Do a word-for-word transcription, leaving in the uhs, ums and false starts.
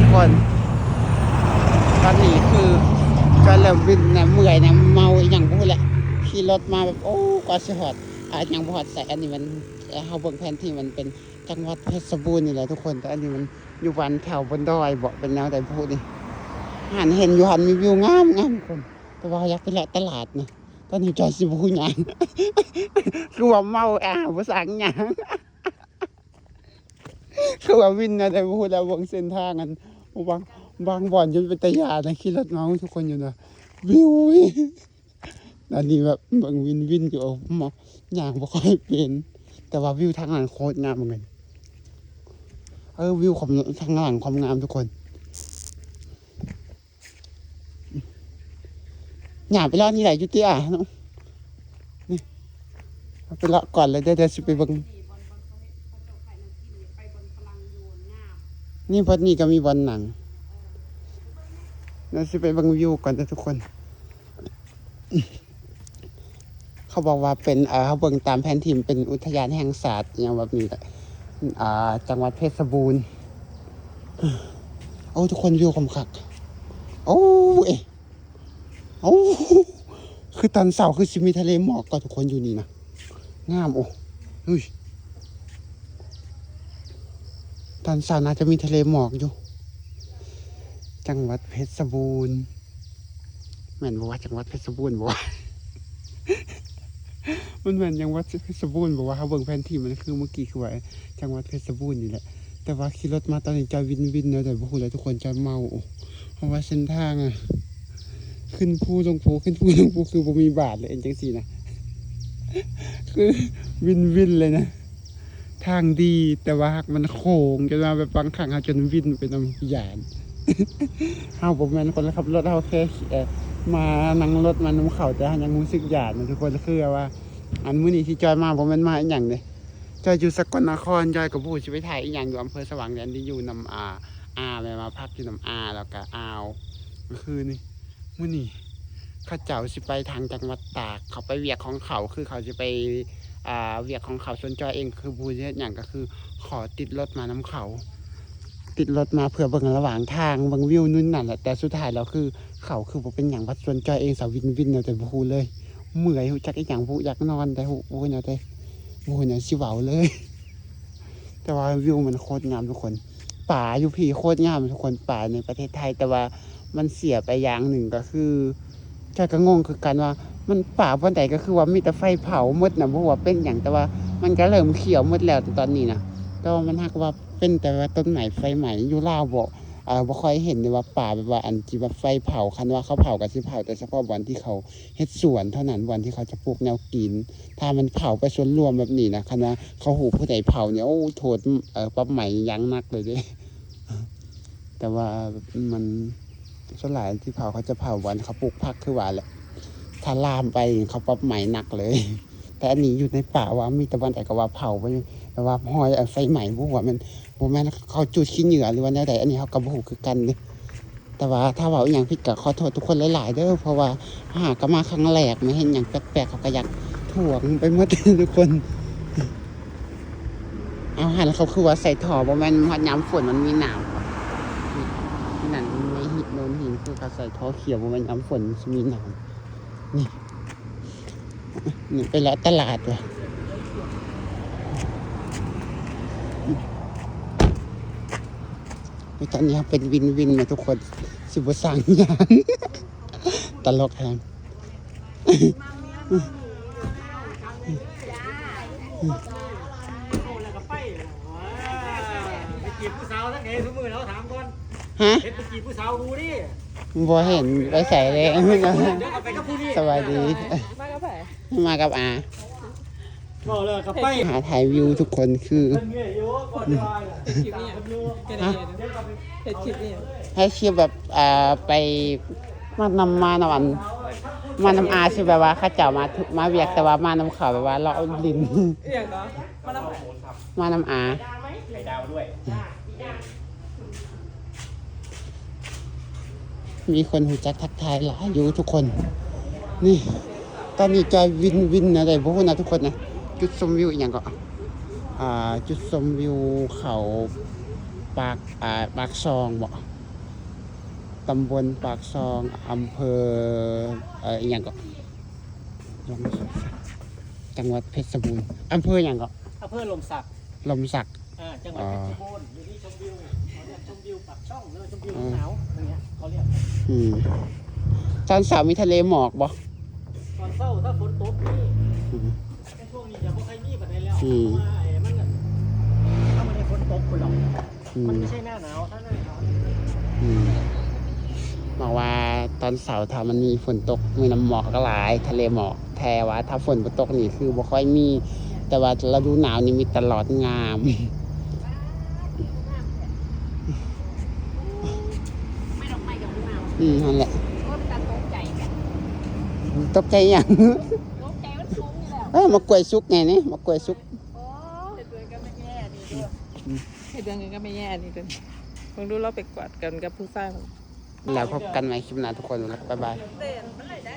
ทุกคน ตอนนี้คือจอยเริ่มวินนะ เมื่อยนะ เมาอีหยังบ่ฮู้แหละ ขี่รถมาแบบ โอ้ กว่าสิฮอด อ่ะ ยังบ่ฮอดไส อันนี้มัน เอ่อ เฮาเบิ่งแผนที่มันเป็นจังหวัดเพชรบูรณ์นี่แหละทุกคน แต่อันนี้มันอยู่บ้านแถวบนดอยบ่ เป็นแนวใดบ่ฮู้นี่ หันเห็นอยู่หันมีวิวงามงามทุกคน แต่ว่าอยากไปเลาะตลาดนะ ตอนนี้จอยสิบ่ฮู้หยัง คือว่าเมา อ่ะ บ่ซังหยัง คือว่าวินนะ แต่บ่ฮู้แล้วเบิ่งเส้นทางอัน บาง บางบ่อนจนเป็นตาย่านนะ ขี่รถมาทุกคนอยู่นะ วิว อันนี้แบบเบิ่งวินวินอยู่ โอ้ หมอ ย่างบ่ค่อยเป็น แต่ว่าวิวทางหลังโคตรงามเหมือนกัน เออ วิวของทางหลังความงามทุกคน ย่างไปเลาะนี่แหละอยู่ติอ่ะ นี่ ไปเลาะก่อนเลย เดี๋ยว เดี๋ยวสิไปเบิ่ง นี่บ่อนนี่ก็มีบ่อนหนัง เดี๋ยวสิไปเบิ่งวิวก่อนเด้อทุกคน เขาบอกว่าเป็น เอ่อ เขาเบิ่งตามแผนที่มันเป็นอุทยานแห่งชาติอหย่างแบบนี้แหละ อ่า จังหวัดเพชรบูรณ์ โอ้ ทุกคน วิวคมคัก โอ้ เอ๊ะ โอ้ คือตอนเช้าคือสิมีทะเลหมอกก็ทุกคนอยู่นี่นะ งาม โอ้ เฮ้ย ตอนเช้าน่าจะมีทะเลหมอกอยู่ จังหวัดเพชรบูรณ์ แม่นบ่ว่าจังหวัดเพชรบูรณ์บ่ว่า มันแม่นจังหวัดเพชรบูรณ์บ่ว่า เขาเบิ่งแผนที่มันคือเมื่อกี้คือว่าจังหวัดเพชรบูรณ์นี่แหละ แต่ว่าขี่รถมาตอนนี้จอยวินวินแนวใดบ่ฮู้แล้วทุกคน จอยเมา โอ้ เพราะว่าเส้นทางอะ ขึ้นภูลงภู ขึ้นภูลงภู คือบ่มีบาทเลย เอ็นจังซี่นะ คือวินวินเลยนะ ทางดี แต่ว่าหากมันโค้งจนว่าแบบบางครั้งเขาจนวินไปนำย้าน เฮาบ่แม่นคนขับรถ เฮาแค่ เอ่อ มานั่งรถมานำเขา แต่เฮายังรู้สึกย้านนะทุกคน คือว่า อันมื้อนี้ที่จอยมาบ่แม่นมาอีหยังเด้ จอยอยู่สกลนคร จอยก็บ่ฮู้สิไปถ่ายอีหยังอยู่อำเภอสว่างแดนดิน อยู่นำ อ่า อา แม่มาพักอยู่นำอา แล้วก็อ่าว ก็คือนี่ มื้อนี้เขาเจ้าสิไปทางจังหวัดตาก เขาไปเวียกของเขา คือเขาสิไป อ่า เวียกของเขา ส่วนจอยเองคือบ่ฮู้สิเฮ็ดหยัง ก็คือขอติดรถมานำเขา ติดรถมาเพื่อเบิ่งระหว่างทาง เบิ่งวิวนู่นนั่นแหละ แต่สุดท้ายแล้วคือเขาคือบ่เป็นหยัง บัดส่วนจอยเองสาวินวินเอาแต่บ่ฮู้เลย เมื่อย ฮู้จักอีหยัง บ่ฮู้อยากนอน แต่ฮู้ บ่ฮู้แนวใด บ่ฮู้แนวสิเว้าเลย แต่ว่าวิวมันโคตรงามทุกคน ป่าอยู่พี้โคตรงามทุกคน ป่าในประเทศไทย แต่ว่ามันเสียไปอย่างหนึ่งก็คือ จอยก็งงคือกันว่า มันป่าบ่อนใดก็คือว่ามีแต่ไฟเผาหมดนะ บ่ฮู้ว่าเป็นหยัง แต่ว่ามันก็เริ่มเขียวหมดแล้วตอนนี้นะ แต่ว่ามันหากว่าเป็นแต่ว่าต้นไม้ไฟไหม้ อยู่ลาวบ่ เอ่อ บ่ค่อยเห็นเลยว่าป่าแบบว่าอันที่ว่าไฟเผา คันว่าเขาเผาก็สิเผาแต่เฉพาะบ่อนที่เขาเฮ็ดสวนเท่านั้น บ่อนที่เขาจะปลูกแนวกิน ถ้ามันเผาไปส่วนรวมแบบนี้นะ คันว่าเขาฮู้ผู้ใดเผาเนี่ย โอ้ โทษ เอ่อ ปรับใหม่อย่างหนักเลยเด้ แต่ว่ามัน ส่วนหลายที่เผาเขาจะเผาบ่อนเขาปลูกผักคือว่าแหละ ถ้าลามไปเขาปรับใหม่หนักเลย แต่อันนี้อยู่ในป่าว่ามีแต่บ่อนใดก็ว่าเผาไป แต่ว่าฮอยไฟไหม้ บ่ฮู้ว่ามัน บ่แม่นเขาจุดขี้เหงื่อหรือว่าแนวใด อันนี้เขาก็บ่ฮู้คือกันเด้ แต่ว่าถ้าเว้าอีหยังผิดก็ขอโทษทุกคนหลายๆเด้อ เพราะว่าหาก็มาครั้งแรก มาเห็นหยังแปลกๆ เขาก็อยากถ่วงไปหมด ทุกคน เอา หันเขาคือว่าใส่ท่อ บ่แม่นฮอดยามฝนมันมีน้ำ ที่นั่นในหินโนนหินคือเขาใส่ท่อเขียว บ่แม่นยามฝนมันสิมีน้ำ นี่ นี่ไปเลาะตลาดว่ะ นี่ ตอนนี้เป็นวินวินนะทุกคน สิบ่ซังหยัง ตลกแฮง ไปจีบผู้สาวทั้งไหนทุกมื้อแล้วถามก่อน ฮะ เฮ็ดไปจีบผู้สาวดูดิ บ่เห็นไปใส่เลย เดี๋ยวเอาไปกับผู้นี้ สบายดี มากับไผ มากับอา บอกเลยกับไป หาถ่ายวิวทุกคนคือ เพิ่นเมื่อยอยู่ก่อนจะมา เฮ็ดคลิปนี่หยัง เดี๋ยวกลับไป เฮ็ดคลิปนี่หยัง ให้คลิปแบบ อ่า ไป มานำ มานำอัน มานำอา สิแบบว่าเขาเจ้ามาทุ มาเวียก แต่ว่ามานำเขาแบบว่าเลาะลิน อีหยังเนาะ มานำไผ มานำอา ไข่ดาวด้วย มีคนรู้จักทักทายหลายอยู่ทุกคน นี่ ตอนนี้จอยวินวินอะไรบ่ฮู้นะทุกคนนะ จุดชมวิวอีหยังก็ อ่า จุดชมวิวเขา ปาก อ่า ปากซองบ่ ตำบลปากซอง อำเภอ เอ่อ อิหยังก็ จังหวัดเพชรบูรณ์ อำเภอหยังก็ อำเภอลมศักดิ์ ลมศักดิ์ อ่า จังหวัด อ๋อ เพชรบูรณ์ อยู่ที่ชมวิว เขาเรียกชมวิวปากช่อง หรือว่าชมวิว อืม หนาว อย่างเงี้ย เขาเรียก อืม ตอนเช้ามีทะเลหมอกบ่ ตอนเช้าถ้าฝนตกนี่ อืม ในช่วงนี้จะบ่ค่อยมีปานใดแล้ว อืม เพราะว่าไอ้มันน่ะ ถ้ามันได้ฝนตกพุ่นหรอก อืม มันไม่ใช่หน้าหนาว ถ้าหน้าหนาว อืม บอกว่าตอนเช้าถ้ามันมีฝนตก มีน้ำหมอกก็หลาย ทะเลหมอก แต่ว่าถ้าฝนบ่ตกนี่คือบ่ค่อยมี แต่ว่าฤดูหนาวนี่มีตลอดงาม ไม่ดอกไม้กับน้ำ อืม นั่นแหละ โอ้ย ตาตกใจกัน ตกใจหยัง ตกใจมันสูงอยู่แล้ว เอ้ย มะกล้วยสุกไงนี่ มะกล้วยสุก โอ้ เฮ็ดเบิ่งกับแม่แย่นี่ด้วย เฮ็ดเบิ่งกับแม่แย่นี่เด้อ เบิ่งดูเราไปกวาดกันกับผู้ชายมัน แล้วพบกันใหม่คลิปหน้าทุกคน บ๊ายบาย เต้นมันเลยได้